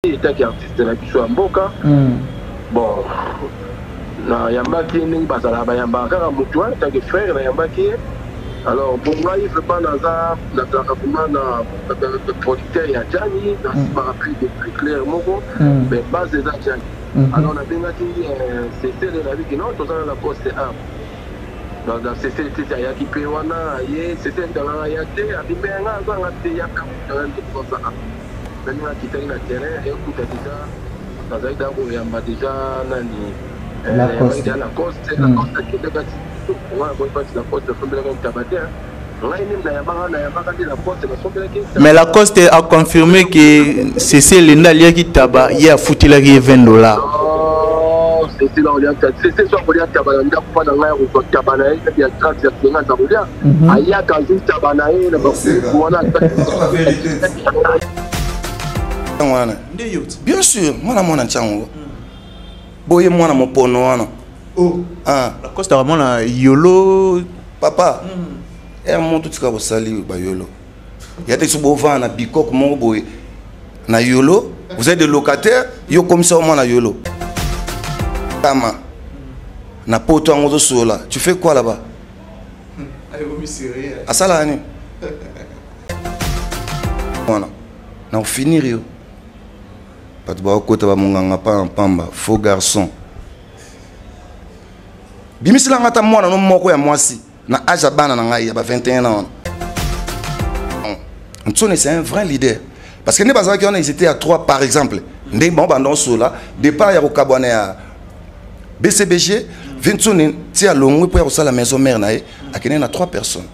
Etaki artiste na biso ya mboka. Bon, nayambaki ye ndenge bazalaka, bayambaka kaka motu wana etake frère, nayambaki ye. Alors bon, ngai vraiment naza, nazalaka vraiment na producteur ya Jani, nasimbaka mpe depuis claire moko, mais base eza Jani. Alors nabengaki Cecile, nabiki non, toza na Lacoste 1 na Cecile tete, ayaki mpe wana ye Cecile akitanga aya te, abime nga azanga te, yaka ndeko azaka nani. Akitaki na terrain, ekuta deja nazalaki da koyamba deja nani. Lacoste. Lacoste, Lacoste akendaka ti nga nakoyi mpasi. Lacoste asombelaka ntaba te, ngai nde nayambaka, nayambaka nde Lacoste, nasombelaki. Mais Lacoste a confirmé que Cécile nde aliaki taba, ye afutelaki ye 20 $. Cécile akolia, Cécile so akolia taba na ndako mpa na ngai, akozwa taba na ye ya 30 ya 50, akolia, ayaka azwi taba na ye na bakuku wana. Wana bien sûr mwana, mwana ntiango boye, mwana mopono wana. Oh. Ah. Lacoste akamona yolo. Papa, ere moto tika kosali bayolo ya te. So bovanda na bikok moko boye na yolo, vous êtes des locataires. Yo komisa yo mwana yolo kama na poto yango ozosola. Tu fais quoi là-bas? Asalaka nini wana na kofinir yo? Bato bakokota bamonganga pamba, faux garçon. Bimiselanga ata mwana no moko ya mwasi na age ya bana na ngai ya ba 21 ans wana. Ntsone, c'est un vrai leader, parce que nde bazalaki wana, ils étaient à trois. Par exemple, ndenge bango banda osola départ ya kokabwana ya BCBG, Ntsone ti alongwe mpo ya kosala maison mère na ye, akende na trois personnes.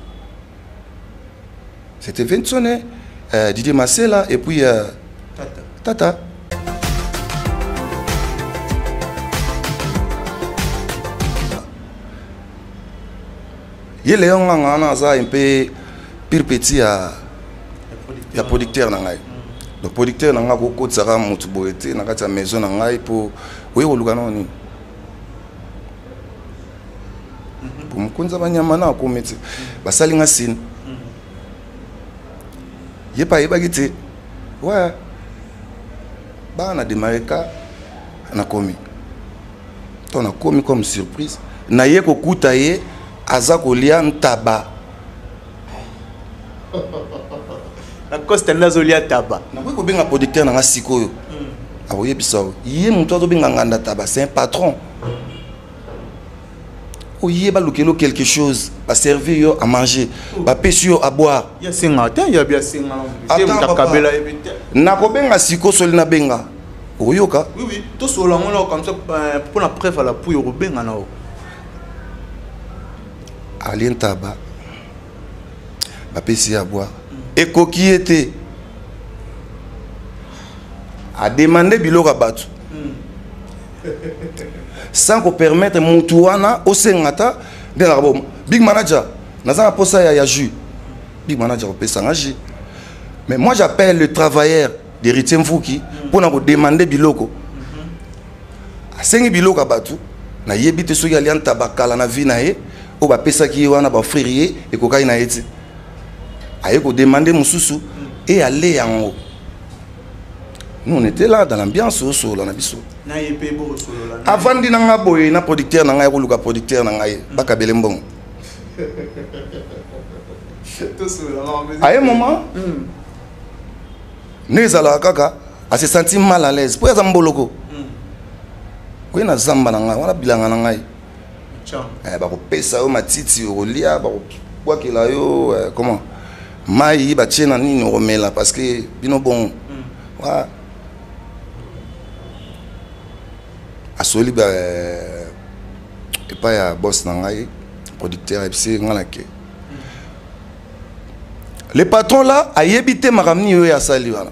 C'était Ntsone, Didier Masela et puis Tata. Tata. Ye Leon Nganga wana aza un peu pire petit ya producteur na ngai. Donc producteur na ngai akokotisaka motu boye te na kati ya maison na ngai mpo oye koluka nao nini, po mokonzi ya banyama na akomi te. Basali nga sine, ye mpe ayebaki te. Ouais, bana na démarre ka nakomi to nakomi comme surprise, naye kokuta ye aza kolia ntaba. Lacoste nde azolia taba? Nakoki kobenga producteur na nga sikoyo, akoyebisa yo. Ye moto azobenga nganda taba, c'est un patron. Oye balukelo quelque chose, baservir yo à manger, bapesi yo à boire. Yasenga te, yabi asenga. Attends, papa. Akabela yebi te. Nakobenga siko, soli nabenga, okoyoka. Oui, tosolola ngo na comme ça, mpona preuve à l'appui, okobenga na o. Alie ntaba, bapesi ye à boire, ekoki ye te, ademande biloko ya bato sans kopermettre mutu wana osenga ata nde naka bo. Big manager, naza na posa ya jus. Big manager opesanga jus, mais moi j'appelle le travailleur d'Héritier Mvuki mpona kodemande biloko. Asengi biloko ya bato, nayebi te soki alia ntaba kala na vie na ye. Oyo bapesaki ye wana, baoffrir ye, ekokaki na ye te, aye kodemande mosusu e ale yango. Nous, on était là dans l'ambiance, osolola na biso. Na ye mpe bokosolola? Avandi na nga boye na producteur na ngai, akoluka producteur na ngai bakabele mbongo. À un moment, nde ezalaka kaka ase senti mal à l'aise mpo aza mboloko oye na zamba na ngai wana, bilanga na ngai. Bakopesa yo matiti okolia, bakobwakela yo comment, mai batie na nini okomela, parce que bino bongo wa asoli ba epai ya boss na ngai producteur, ayebisi ngai na ke le patron là ayebi te makambo nini oyo asali wana.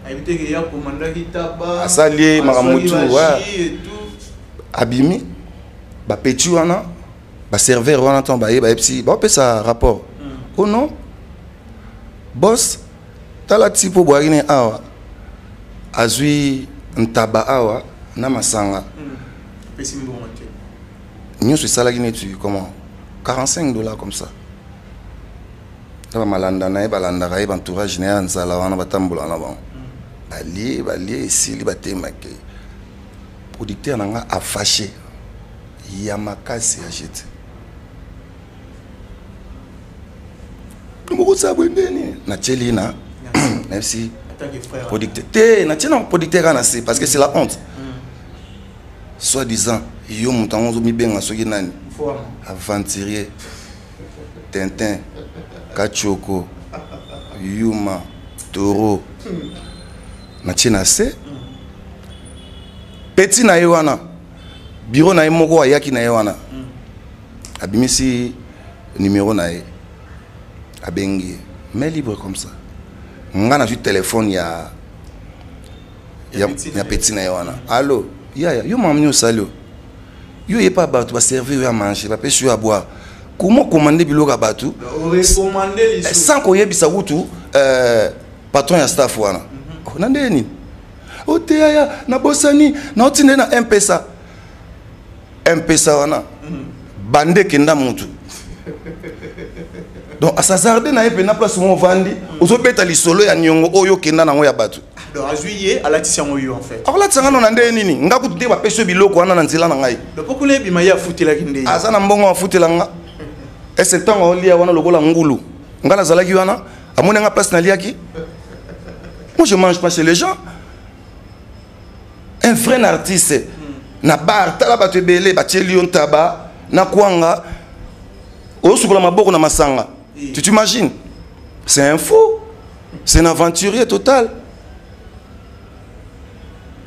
Ayebi te ke ya komandaki taba. Asali ye makambo azwaki tu, ba ouais. jus et tout. Abimi bapeti wana, baserveur wana, ntango baye, bayebisi, baopesa rapport: "Oh non, boss, tala ti mpo boyaki ne awa, azwi ntaba awa na masanga." Apesi mbongo te. Nyonso esalaki neti comment, 45 $ comme ça. Na bamalanda na ye, balandaka ye, baentourage na ye ya nzala wana, batambola na bango. Balie, balie, esili, batemaki. Producteur na nga afâché ya makasi ya jete. Mokosala boye ndeni natieli na nayebisi producteur te, natie na producteur kaka na se, parce que c'est la honte. Soit disant yo moto yango ozomibenga soki nani, aventurier, tintin, kachoko, yuma, toro. Natie na se petit na ye wana, bureau na ye moko ayaki na ye wana, abimisi numéro na ye, abengi ye, mais libre comme ça. Nga nazwi telefone ya petit na ye wana: "Allo yaya, yo mama nini osali o yo yepa bato baservir yo ya manger, bapesi yo ya boire, comment commande biloko ya bato sans koyebisa kutu patron ya staff wana?" Na ndenge nini o te yaya, nabosani, naotinda ye na Mpesa. Mpesa wana bande ekenda mutu. Donc asazarde na ye mpena place mo ovandi, ozobeta lisolo ya niongo oyo okenda nango ya bato. Donc azwi ye, alatisi yango yo en fait. Akolatisa nga no na ndenge nini? Nga kutu te, bapesi yo biloko wana na nzela na ngai. Donc mpo kuna ebima, ye afutelaki nde ye. Aza na mbongo afutela nga. Ese ntango aolia wana lokola ngulu, nga nazalaki wana, amoni nga place naliaki. Moi, je mange pas chez les gens. Un vrai artiste na bar, tala bato ebele batieli yo ntaba na kwanga, ozosukola maboko na masanga. Tu t'imagines? C'est un fou, c'est un aventurier total.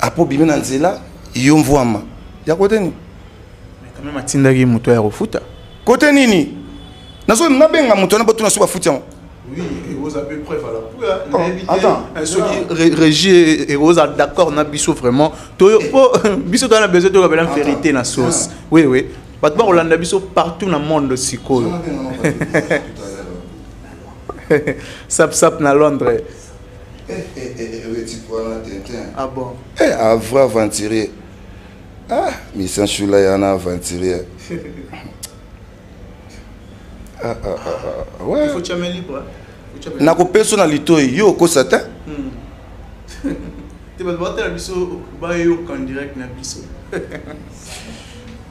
Apo bimi na nzela, yo mvwama ya kote nini? Mais quand même atindaki moto ya kofuta. Kote nini? Nazo nabenga moto wana, botuna so bafuti yango. Oui, ekozala mpe preuve à l'appui. Oh, attends. Soki régie ekozala d'accord na biso vraiment, toyo po biso toza na besoin tokabela vérité na sauce. Oui, bato bakolanda biso partout na monde sikoyo. Sap sap na Londres. Ah bon? Eh, un vrai aventurier. Ah, Mission Chula yana aventurier. Ah, ah, ah, ah. Ouais. Il faut jamais libre. Nakopesa na litoi, yo okosa te. Te, bato batala biso, bayoka en direct na biso.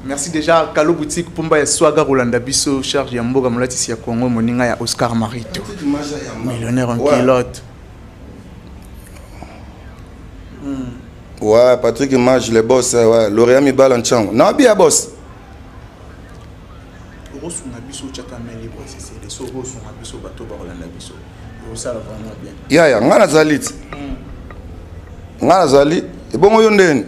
Merci déjà Kalo Boutique, Pomba ya Swaga, Rolanda biso, charge ya mboka, molatisi ya Congo, moninga ya Oscar Marito, millionnaire en culotte. Ouais, Patrick Mage, le boss, ouais, lauréat mibala nchango nabi ya boss. Okosunga biso, otyaka main libre, sesele so okosunga biso, bato bakolanda biso, osala vraiment bien. Yaya, nga nazali ti nga nazali ebongo yo ndeni.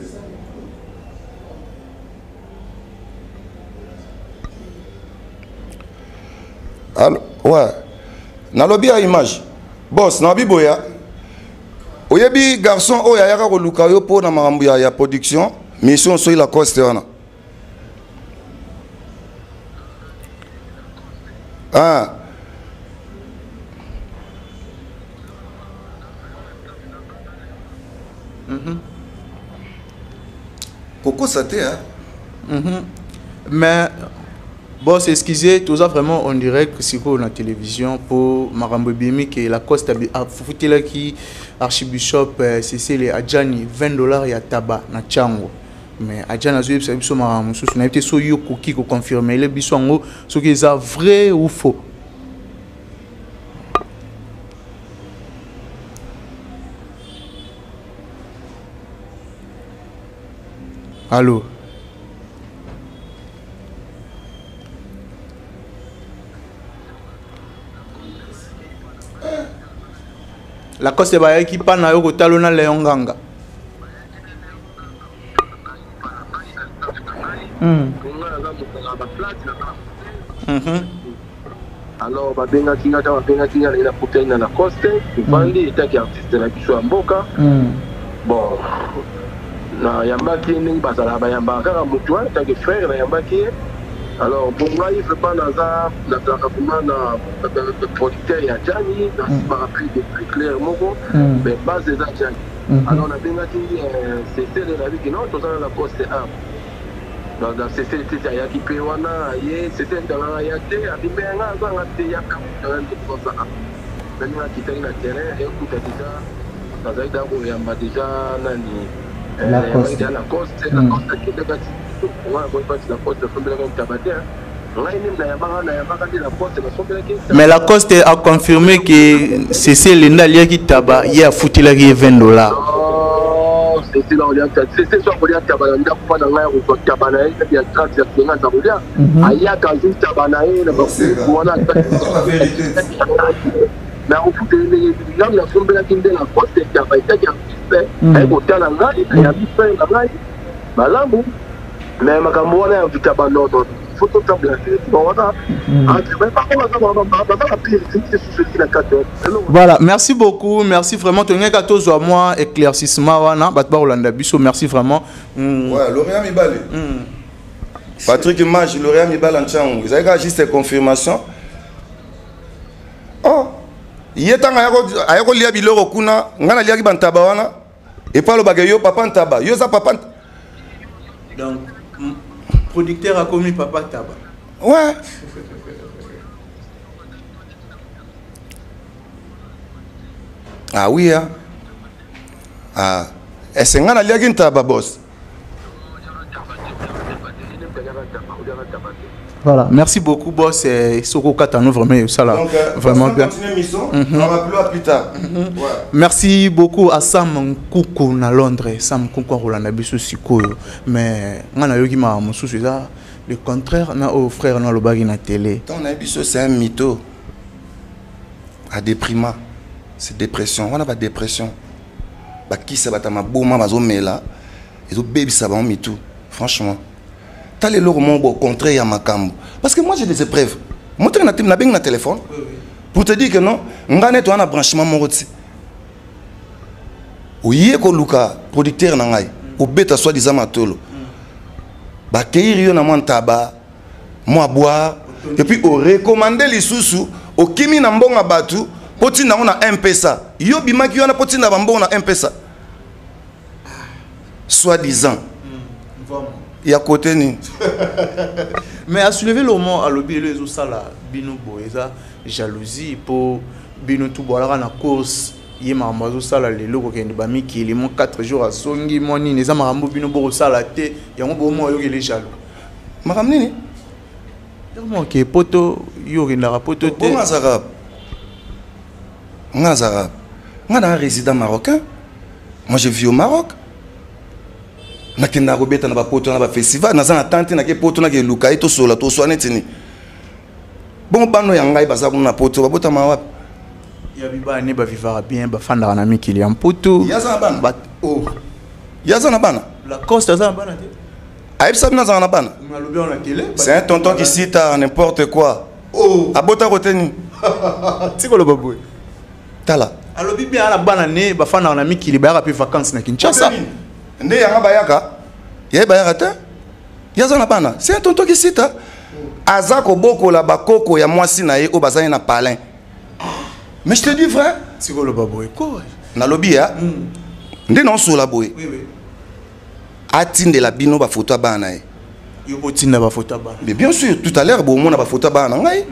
Allo, ouais, nalobi ya image boss, nalobi boya, oyebi garçon oyo ayaka koluka yo mpo na makambo ya production, mission soki Lacoste wana. Ah. Kokosa te, hein? Mais boss, excusez, toza vraiment en direct sikoyo na télévision mpo makambo ebimi ke Lacoste afutelaki archibishop Cecile Adjani 20 $ ya taba na Ntiango. Mais Adjani azoyebisa biso makambo mosusu. Nayebi te so yo koki koconfirme ele biso yango, soki eza vrai ou faux. Allo? Lacoste bayaki mpa na yo kotala na Leon Nganga. Alors babengaki nga, ta babengaki nga, naye nakutani na Lacoste, tovandi etaki artiste na biso ya mboka. Bon, nayambaki ye ndenge bazalaka, bayambaka kaka motu en tant que frère, nayambaki ye. Alors pour ngai vraiment, naza nazalaka vraiment na producteur ya Jani, nasimbaka mpe de très clair moko, mais base eza Jani. Alors nabengaki Cecile, nabiki non, toza na Lacoste 1 na Cecile tete, ayaki mpe wana ye Cecile akitanga aya te, abimbe nga azanga te, yaka ndeko azaka. Naninga akitaki na terrain, ekuta déjà. Nazalaki da koyamba déjà nani, Lacoste. Lacoste. Lacoste akendaka nga nakoyi mpasi. Lacoste asombelaka ntaba te, ngai nde nayambaka, nayambaka nde Lacoste, nasombelaki. Mais Lacoste a confirmé que Cécile Linda aliaki taba, ye afutelaki ye 20 $. Cécile akolia, Cécile so akolia taba na ndako mpa na ngai, akozwa taba na ye ya 30 ya 50, akolia, ayaka, azwi taba na ye na bakuku wana, mais akofuta ye ndenge ngai nasombelaki nde Lacoste taba. Etaki artiste aye kotala ngai, ayambi frère na ngai malamu. Mais makambo wana ya vitaba, non, non, faut totambola bon wana baza bapire susu eleki na kati. Voilà, merci beaucoup, merci vraiment. Tolingaki tozwa mwa éclaircissement wana, bato bakolanda biso. Merci vraiment. Ouais, lauréat mibale. Patrick Mage, lauréat mibale ntyango ezalaki kaka juste confirmation. Oh, ye ntango aya kolia biloko kuna, ngai naliaki bantaba wana epo alobaka: "Yo papa ntaba, yo oza papa." Donc producteur akomi papa taba. Ouais. Ah oui, hein? Ah, ese ngai naliaki ntaba, boss. Voilà, merci beaucoup, boss. Soko Katano, vraiment, ça là, Donc, vraiment bien. Continuer mission, on rappellera plus tard. Ouais. Merci beaucoup à Sam Nkuku na Londres. Sam Nkuku Rolanda biso sikoyo. Mais nga na yoki ma mosusu eza le contraire na au frère na lobaki na télé. Tant na biso, c'est un mytho. A déprima. C'est dépression. On a pas dépression. Ba kisa bata maboma bazomela. Ezobebisa bango mitu. Franchement. Tala eloko moko au contraire ya makambo. Parce que moi, j'ai des épreuves. Moi na nabengi na téléphone. Pour te dire que non, nga net wana branchement moko ti. Oye koluka producteur na ngai, obeta soi-disant matolo. Bakeyiri yo na mwa ntaba, mwa boire, et puis orecommande lisusu, okimi na mbongo ya bato mpo ntina yango na M-Pesa. Yo bimaki wana mpo ntina bambongo na M-Pesa, soi-disant ya kote nini? Mais a soulevé le mot, alobi elo ezosala bino boye eza jalousie, mpo bino tu bwalaka na course. Ye makambo azosala lelo, kokende bamikili mo 4 jours, azongi mwa nini, eza makambo bino bokosala te. Yango bomo oyokeli jaloux. Makambo nini? Oke poto, yo okendaka poto te. Bongo azalaka, nga azalaka, nga na résident marocain. Moi, je vis au Maroc. Nakendaka kobeta na bapoto na bafestival. Naza na tante, nake poto, nake eluka ye, tosola, toswa neti nini. Bongo bano ya ngai baza kuna na poto, babotama wapi? Ya bibane bavivaka bien, bafandaka na mikili ya mputu. Ye aza na bana? Oh. Ye aza na bana? Lacoste aza na bana te? Ayebisa bino azalaka na bana? Alobi wana télé. C'est un tonton qui cite n'importe quoi. Oh. Abota kote nini? Tikoloba boye. Tala. Alobi bien ala bana ne bafandaka na mikili, bayaka mpe vacances na Kinshasa. Nde yanga bayaka, ye bayaka te. Ye aza na bana? C'est un tonton qui cite. Aza kobokola bakoko ya mwasi na ye oyo bazali na palin. Mais je te dis vrai. Tikoloba boye ko. Nalobi ya nde naosola boye. Atindela bino bafoto ya bana na ye. Yo botinda bafoto ya bana? Mais bien sûr, tout à l'heure bomona bafoto ya bana na ngai.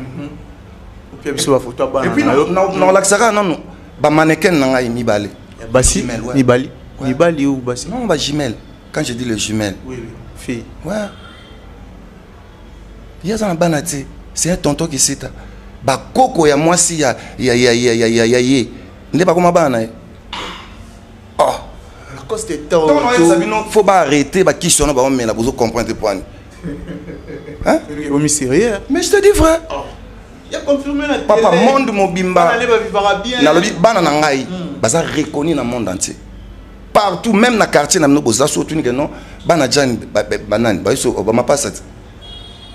Opia biso bafoto ya bana. Et puis na yo. Naolakisaka nano bamannequin na ngai mibale. Basi? Jumelle, ouais. Mibali? Ouais. Mibali ou basi? Non, bajumelle. Quand je dis le jumelle. Oui, fille. Ouais, ye aza na bana te. C'est un tonton qui sita bakoko ya mwasi ya ye nde bakoma bana na ye. Oh. Lacoste. Ntango naoyebisa bino, faut baarrêter bakisi wana baomela. Bozo comprendre te poani. Hein? Omi sérieux? Mais je te dis vrai. Ya confirmé na Papa, monde mobimba. Bana ne bavivaka bien. Nalobi bana na ngai baza reconnu na monde entier, partout, même na quartier na bino. Boza so otuni ke non, bana jani, banani bayebi bamapasa te,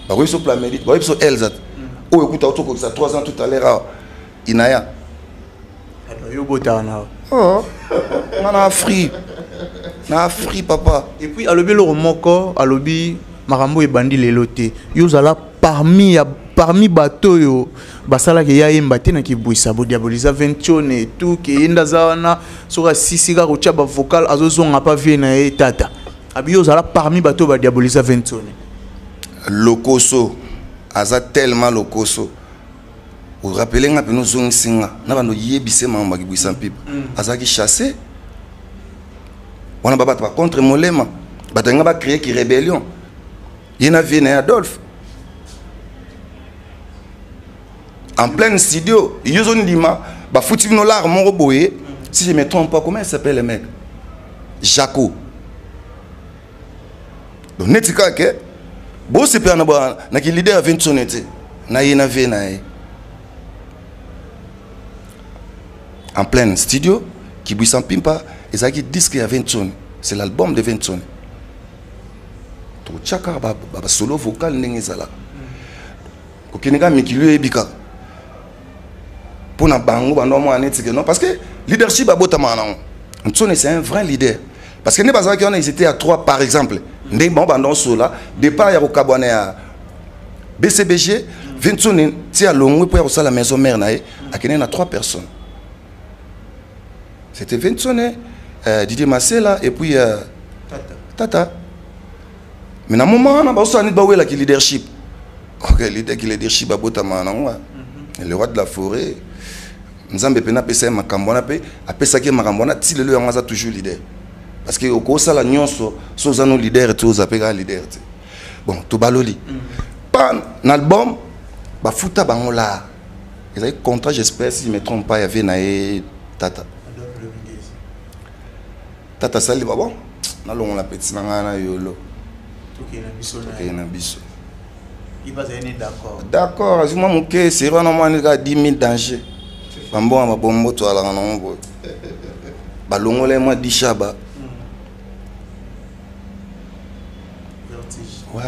bakoyebi so plamedi, bakoyebi so Elza te. Oyo ekuta otokokisa 3 ans tout à l'heure awa inaya. Alors, yo botaka na Oh, nga na Afrique, na Afrique, papa. Et puis alobi eloko moko, alobi makambo ebandi lelo te. Yo ozala parmi ya parmi bato oyo basalaki ya yemba te na kibwisa, bodiabolisa ventione et tout, ke ye nde aza wana, soki asisi kaka kotia bavocal, azozonga pa vie na ye. Tata abi yo ozala parmi bato oyo badiabolisa ventione. Lokoso, aza tellement lokoso. Orappeler nga mpe nozongisi nga na bando yebise makambo ya Kibuisa Mpipa. Azalaki chassé wana, ba bato bacontre molema, bato alinga bacréer ki rébellion, ye na vie na ye Adolphe en pleine studio. Yo ozondima bafuti bino lare moko boye. Si je me trompe pas, comment il s'appelle le mec? Jaco. Donc neti kaka ke bosepela na na ki leader ya Vinsone te, na ye na vie na ye en pleine studio. Kibwisa Mpimpa ezalaki disque ya Vinsone, c'est l'album de Vinsone. Totya kaka basolo vocal ndenge ezalaka, kokende kaka mikili, oyebi kaka mpo na bango bando mwana neti ke non, parce que leadership abotamaka nango. Ntsone, c'est un vrai leader, parce que nde bazalaki wana, ils étaient à trois. Par exemple, ndenge bango bando osola départ ya kokabwana ya BCBG, Vinsone ti alongwe mpo ya kosala maison mère na ye, akende na trois personnes. C'était Vinsone, Didier Masela et puis Tata. Tata. Mais na moment wana bazosala neti bawelaki leadership. Ok, leader ki leadership abotamaka nango. Le roi de la forêt, Nzambe mpe napesa ye makambo wana, mpe apesaki ye makambo wana ti lelo. Yango aza toujours leader, parce que okosala nyonso so oza no leader te, oza mpe kaka leader te. Bon, tobaloli pa na album, bafuta bango la ezalaki contrat, j'espère, si je me trompe pas, ya na ye Tata. Tata asali ba bon, nalongola petit na ngai na yolo. Tokende na biso. D'accord. D'accord, azwi mwa moke seri wana, mwa kaka 10 000 danger, bambonga babombo toalaka nango boye, balongola ye mwa dishaba. Ouais,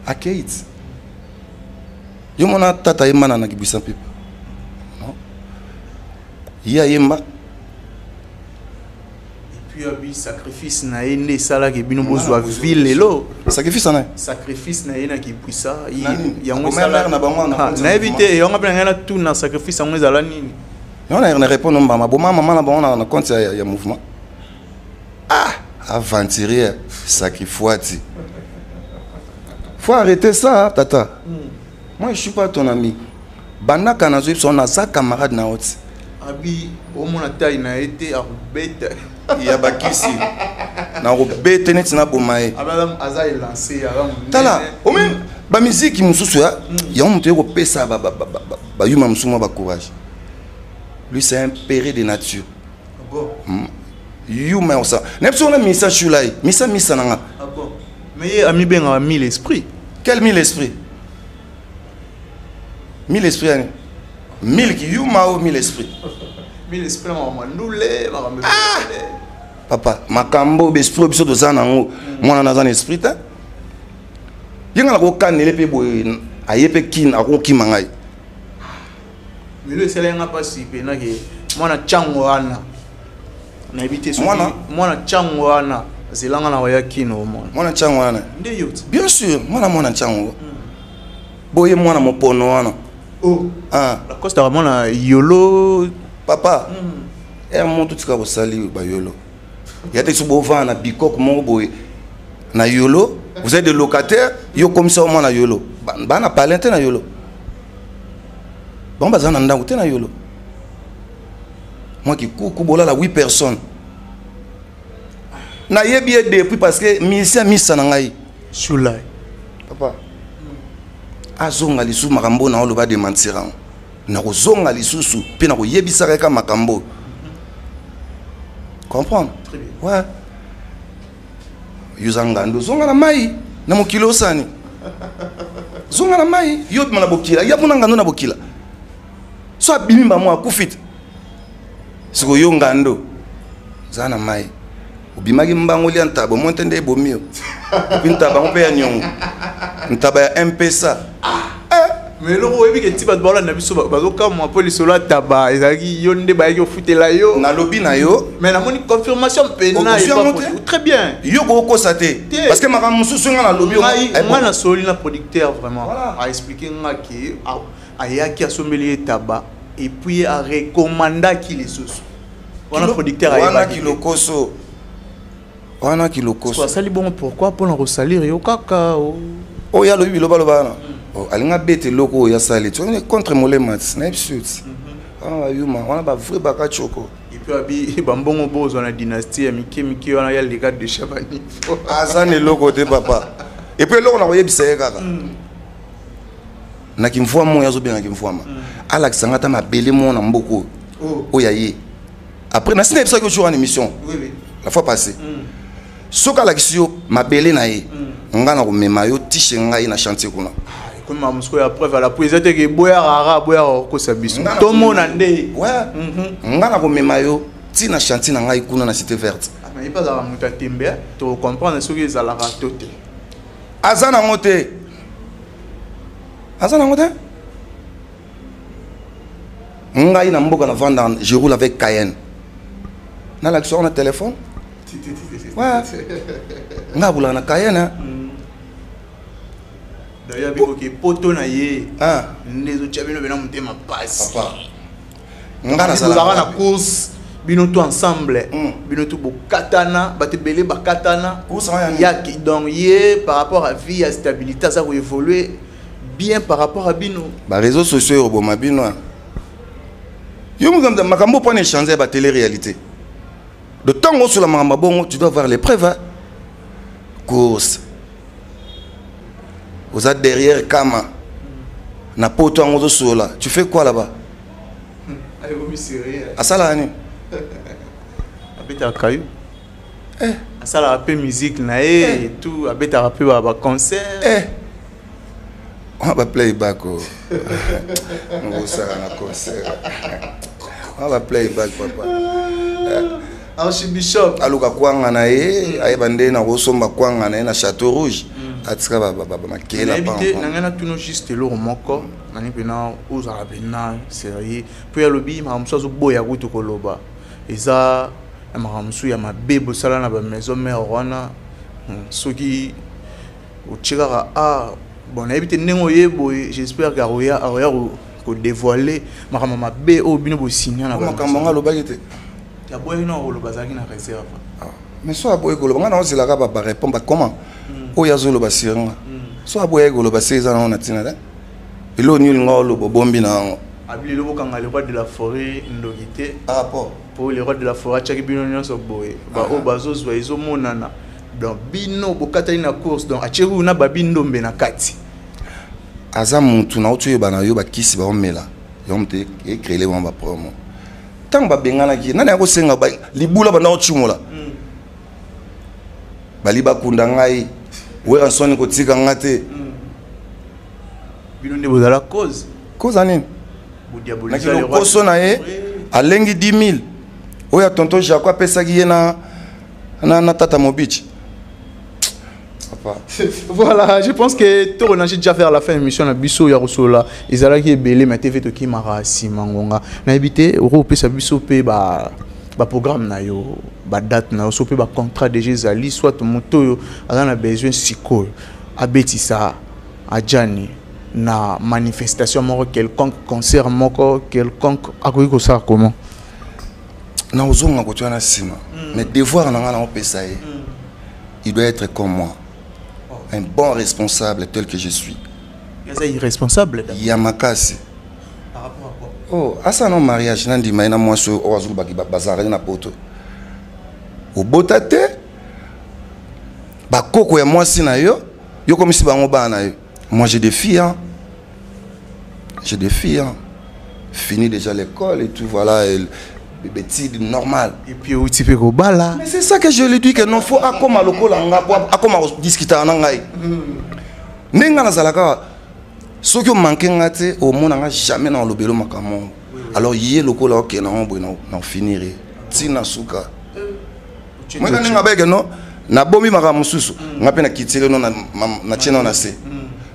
akei ti yo mona tata ayemba na Kibwisa Mpipa. Non, ye ayemba. Puis abi sacrifice na ye nde esalaki bino bozwa ville lelo. Sacrifice ana? Sacrifice na ye na Kibwisa. Yango na bango. Nayebi te, yango mpe na ngai natuna, sacrifice yango ezala nini? Yango na répondre mbama boma mama na bango na compte ya mouvement. Ah, aventurier, sacrifice, faut arrêter ça, tata. Moi, je suis pas ton ami. Bandaka nazoyebi so naza camarade na yo ti. Abi omona tai na ye te, akobeta. Ya bakisi nakobeta neti naboma ye. Aza élance. Tala, omi bamiziki mosusu ya yango, moto ye kopesa bayuma mosusu mwa bacourage. Lui, c'est un péré de nature. Yuma osa na biso wana, misa shulai, misa misa na nga. Mais ye amibengaka mille esprit. Quel mille esprit? Mille esprit yani mille ki yuma o mille esprit? Mille esprit, makambo ndule, makambo. Papa, makambo baesprit biso toza nango, mwana naza na esprit te. Ye nga nakokanele mpe boye, aye mpe kine akokima ngai. Milo esalaki nga mpasi mpenake mwana ntango wana, nayebi te. Mwana? Mwana ntango wana azelanga na waya kino omona. Mwana ntango wana? Nde yo ti. Bien sûr, mwana ntango boye, mwana mopono wana. Oh. Ah. Lakostaka mwana yolo. Papa, ere moto tika kosali bayolo ya te. So bovanda na bikok moko boye na yolo, vous êtes des locataires. Yo komisa mwana yolo, bana palin te na yolo, bango baza na ndako te na yolo. Mwa kikuku bolala 8 personnes. Nayebi ye depuis, parce que musicien misa na ngai. Shulai. Papa, azonga lisusu makambo na oloba, démentir yango. Nakozonga lisusu mpe nakoyebisaka eka makambo, comprendre? Ouais, yo oza ngando, ozonga na mai na mokili, osani zonga na mai. Yo bima na bokila ya mpona ngando na bokila, so abimi mbamo akufi te. Sikoyo yo ngando oza na mai, obimaki mbango lia ntaba, omoi te nde ebomi yo. Et puis ntaba yango mpe ya niongo, ntaba ya mpesa. Mais eloko oyebi ke ti bato baolanda biso bazokamwa mpo lisolo ya taba ezalaki yo nde bayaki ofutela yo. Nalobi na yo. Mais namoni confirmation mpena. Okozwi yango te? Très bien. Yo kokosa te. Te. Parce que makambo mosusu nga nalobi. Ngai nasoli na producteur vraiment. Voilà. Aexpliquer nga ke ayaki asombeli ye taba et puis arecommandaki lisusu wana producteur wana ayebaki te. Kilokoso wana, kilokoso. Asali bongo pourquoi? Mpona kosalire yo kaka Oyo alobi bilobaloba wana. Oh, alingi abeta eloko oyo asali ti contre molema ti nayebi biso ti wana bayuma wana bavrai bakachoko. Et puis abi bambongo bozwa na dynastie ya mike mike wana ya leka déjà baniveau. Aza na eloko te papa. Et puis eloko na koyebisa ye kaka na kimvwama oyo azobenga kimvwama, alakisa nga ata mabele moko na mboka oyo oyo ya ye. Après nasi nayebisaki yo jour en émission la fois passée, soki alakisi yo mabele na ye, nga na komema yo tishe ngai na chantier kuna. Ekoma mosiko ya preuve à la po eza te ke boya rara boya kokosa biso tomona nde. Ouais, nga na komema yo ti na chantier na ngai kuna na Cité Verte. Mais ye mpe azalaka moto ya tembe, tocomprendre soki ezalaka to te. Aza nango te, aza nango te. Ngai na mboka na vanda, je roule avec Cayenne, nalakisa yango na téléphone. Ouais, ngai abulaka na Cayenne. D'ailleurs bikoki poto na ye nde ezotia bino bena motema pasi. Papa, nga nazalaka na course, bino to ensemble, bino to bokatana, bato ebele bakatana. Yaki donc ye par rapport à vie ya stabilité aza koévoluer bien par rapport à bino. Baréseaux sociaux oyo oboma bino yo makambo mpona échange ya batélé réalité de ntango osola makambo bongo, tu dois avoir les preuves, hein? Course oza derrière kama na poto yango ozosola, tu fais quoi là-bas? Asalaka nini? Abetaka kayu, asalaka mpe musique na ye et tout, abetaka mpe baconcert. Wana baplayback o ngosala na concert wana baplayback papa. Archibishop. Aluka kwanga na ye, ayeba nde na kosomba kwanga na ye na Château Rouge, atika makela. Nayebi te, na ngai natuna juste eloko moko nani mpena ozala mpena sérieux mpo alobi makambo mosusu azoboya kutu koloba. Eza na makambo mosusu ya mabe bosala na bamaison mare wana. Soki otie kaka a bon, nayebi te ndenge oye boye, j'espère ke akoya akoya kodévoile makambo mabe oyo bino bosinya na makambo yango. Alobaki te. Aboyaki na koloba, azalaki na réserve. Mais so aboyi koloba, ngai naozelaka barépondre bakoma oyo azoloba sur nga. So aboyaki koloba, se eza nango na ntina te. Eloko nini olinga oloba obombi na yango? Abi lelo bokanga le roi de la forêt ndoki te. Par rapport Po le roi de la forêt atiaki bino nyonso boye, baoyo bazozwa ezomonana. Donc bino bokatani na course, donc atie oyo na babi ndombe na kati. Aza mutu na oti oyeba na yo bakisi baomela yango, moto ecréele bango bapromo. Ntango babenganaki nani akosenga libula banda kocumola bali bakunda ngai wera nsoni kotika nga te. Bino nde bozala cause. Cause ya nini? Lokoso na ye alengi 10 000 oyo ya tonton Jaco apesaki ye na tata Mobici. Papa. Voilà, je pense que tout on a déjà vers la fin de l'émission na biso ya kosola ezalaki ebele, mais TV tokimaka nsima ngonga. Nayebi te okopesa biso mpe ba baprogramme na yo, badate na yo, so mpe bacontrat déjà ezali, soit moto oyo aza na besoin sikoyo abetisa Adjani na manifestation moko quelconque, concert moko quelconque, akoki kosala comment? Na ozonga kotia na nsima, mais devoir na ngai naopesa ye, il doit être comme moi, un bon responsable tel que je suis. Eza irresponsable. Ya makasi. Par rapport à quoi? Oh, asala no mariage nandima ye na mwasi oyo azolobaki bazalaka na poto, obota te, bakoko ya mwasi na yo, yo komisi bango bana na yo. Moi j'ai des filles, hein. J'ai des filles, hein. Fini déjà l'école et tout, voilà, et bêtise normal. Et puis outi mpe kobala. Mais c'est ça que je lui dis que non, faut akoma lokola nga po akoma discuter na ngai ndenge nga nazalaka. Soki omanke nga te, omona nga jamais na olobelo makambo. Alors ye lokola okende nango boye na ofinir ye ntina suka moyeka ndenge abeke no nabomi makambo mosusu. Nga mpe nakiteli no natie nao na se,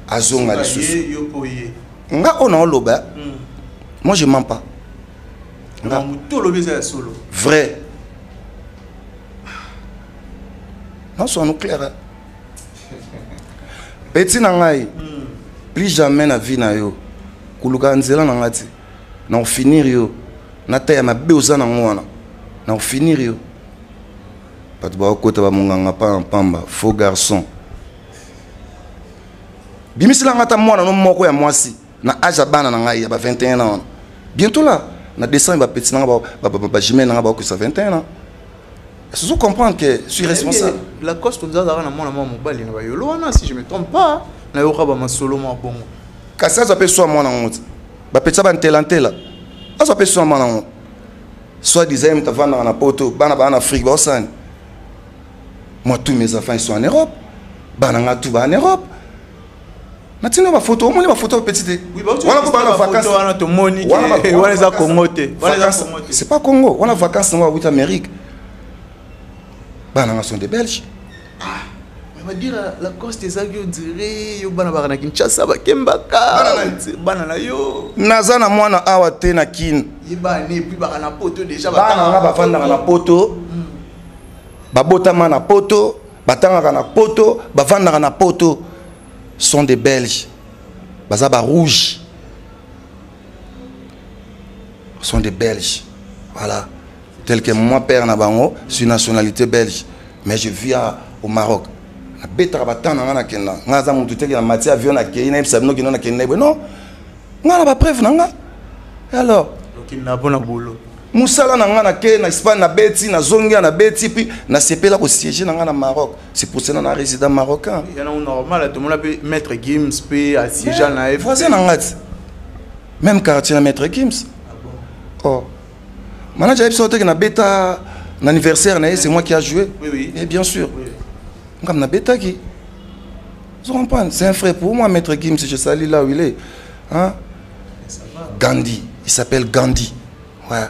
azonga lisusu. Nga oyo naoloba, moi je mens pas. Moto olobi eza ya solo. Vrai, nyonso clair. Petit na ngai, plus jamais na vie na yo koluka nzela na ngai ti na kofinir yo na ta ya mabe oza nango wana, na kofinir yo. Bato bakokota bamonganga pamba pamba, faux garçon. Bimisela nga ata mwana no moko ya mwasi na âge ya bana na ngai ya ba 21 ans wana. Bientôt là, na décembre ba petit na nga ba jumelle na nga bakokisa 21 ans. Est-ce que vous comprendre que je suis responsable? Lacoste ozalaka na mwana mwa mobali na bayolo wana, si je me trompe pas, nayoka bamasolo mwa bongo. Kasi azwa mpe swa mwana ngo ti bapetisa bantelantela, azwa mpe swa mwana ngo soit disant ye moto avandaka na poto, bana baa na Afrique baosani. Moi, tous mes enfants, ils sont en Europe. Bana nga tout ba en Europe. Natina bafoto, omoni bafoto ya petit te. Wana ko bana vacances wana, tomoni wana eza Congo te. C'est pas Congo wana, vacances nango awuti Amérique. Bana nga sont des Belges. Badira Lacoste ezalaki odire yo bana baka na Kinshasa bakembaka bana na yo. Naza na mwana awa te na Kine. Ye bana et puis baka na poto déjà. Bana nga bavandaka na poto, babotama na poto, batangaka na poto, bavandaka na poto, sont des Belges. Baza ba rouge, sont des Belges, voilà. Tel que moi, père na bango, suis nationalité belge, mais je vis au Maroc. Nabetaka batemps na nga, nakenda. Nga aza motu teke na mati avion, nakei, nayebisa bino kendo nakenda boye. Non, nga na bapreuve na nga. Alors okenda mpona bolo. Mosala na nga, nake na Espagne, nabeti, nazongi, nabeti, puis nasepela kosiéger na nga na Maroc. C'est pour cela na résident marocain. Yana normal, tomona mpe Maître Gims mpe asiéger na ye. Voisin na nga ti, même quartier na Maître Gims. Oh, manager ayebi teke nabeta na anniversaire na ye, c'est moi qui a joué. Oui. Et bien sûr, oui. Ngam nabetaki. Vous comprenez? C'est un frère pour moi, Maître Gims, je salue là où il est, hein? Gandhi, il s'appelle Gandhi, ouais.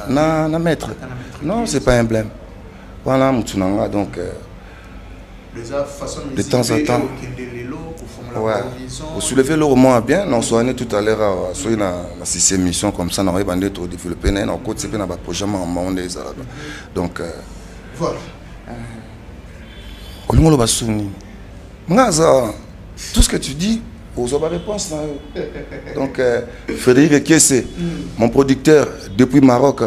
Na maître, non, c'est pas un blème. Voilà, mutu na nga, donc de temps en temps, ouais, osoulever le moins bien. Non, soigner tout à l'heure awa soki na sisi émission comme ça, nakoyeba nde todéveloppe na ye, nakotisi mpe na baprojet makambo nde ezalaka. Donc voilà. Olingi oloba suni nga aza, tout ce que tu dis, ozwa baréponse na yo. Donc Frédéric Ekese, mon producteur depuis Maroc,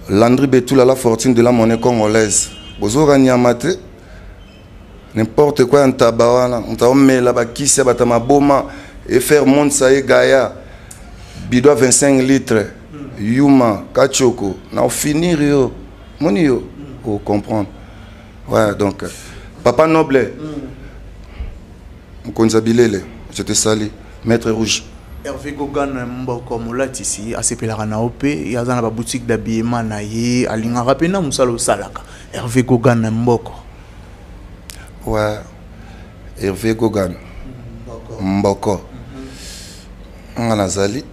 Landry Betoula, la fortune de la monnaie congolaise, bozoka nyama te, n'importe quoi ya ntaba wana, moto aomela bakisi ya bato ya maboma et faire monde sa ye gaya bidon 25 litres yuma kachoko na ofinir yo moni yo ocomprendre. Ouais, donc papa Noble, mokonzi ya bilele, je te salue, Maître Rouge. Hervé Gogan Mboko, molatisi asepelaka na yo mpe aza na baboutique d'habillement na ye, alingaka mpe na mosala osalaka, Hervé Gogan Mboko. Ouais, Hervé Gogan Mboko, nga nazali,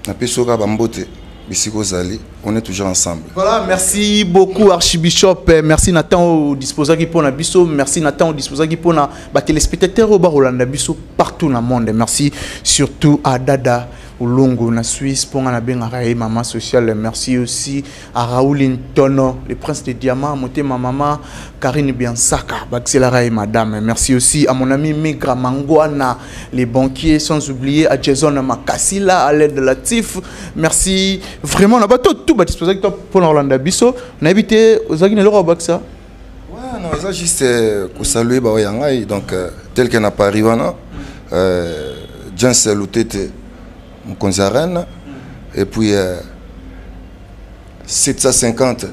napesi yo kaka bambote bisika ozali, on est toujours ensemble. Voilà, merci beaucoup Archibishop, merci Nathan odisposaki mpona biso, merci Nathan odisposaki mpona batéléspectateur oyo bakolanda biso partout na monde. Merci surtout à Dada Olongo na Suisse, mpo nga nabengaka ye mama sociale. Merci aussi à Raoul Ntono, le prince de diamant, motema mama Karine Biansaka, bakiselaka ye madame. Merci aussi à mon ami Migra Mangwana, les banquiers, sans oublier à Jason Makasila, à l'aide Latif. Merci vraiment na bato tout badisposaki to mpona kolanda biso. Nayebi te, ozalaki na eloko ya bakisa? Ouais, non, eza juste kosalue baoyo ya ngai, donc tel que na Paris wana, Jens Lutete, mokonzi ya reine, et puis 750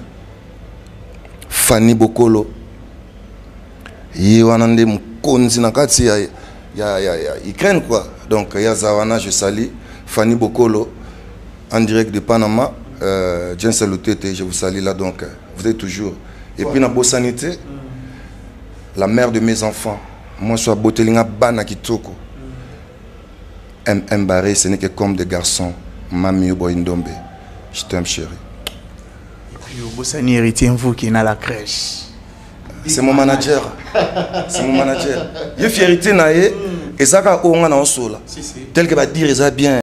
Fanny Bokolo, ye wana nde mokonzi na kati ya Ukraine quoi. Donc ye aza wana, je salue Fanny Bokolo en direct de Panama. Jens Lutete, je vous salue là, donc vous êtes toujours. Et puis nabosani te la mère de mes enfants, moi so aboteli nga bana kitoko, MM Barré, ce n'est que comme des garçons. Mami Oboy Ndombe, je t'aime, chérie. Et puis obosani Héritier Mvuki na la crèche. C'est mon manager, c'est mon manager. Ye fierté na ye ezaka oyo nga na osola Si, si. tel que badire eza bien.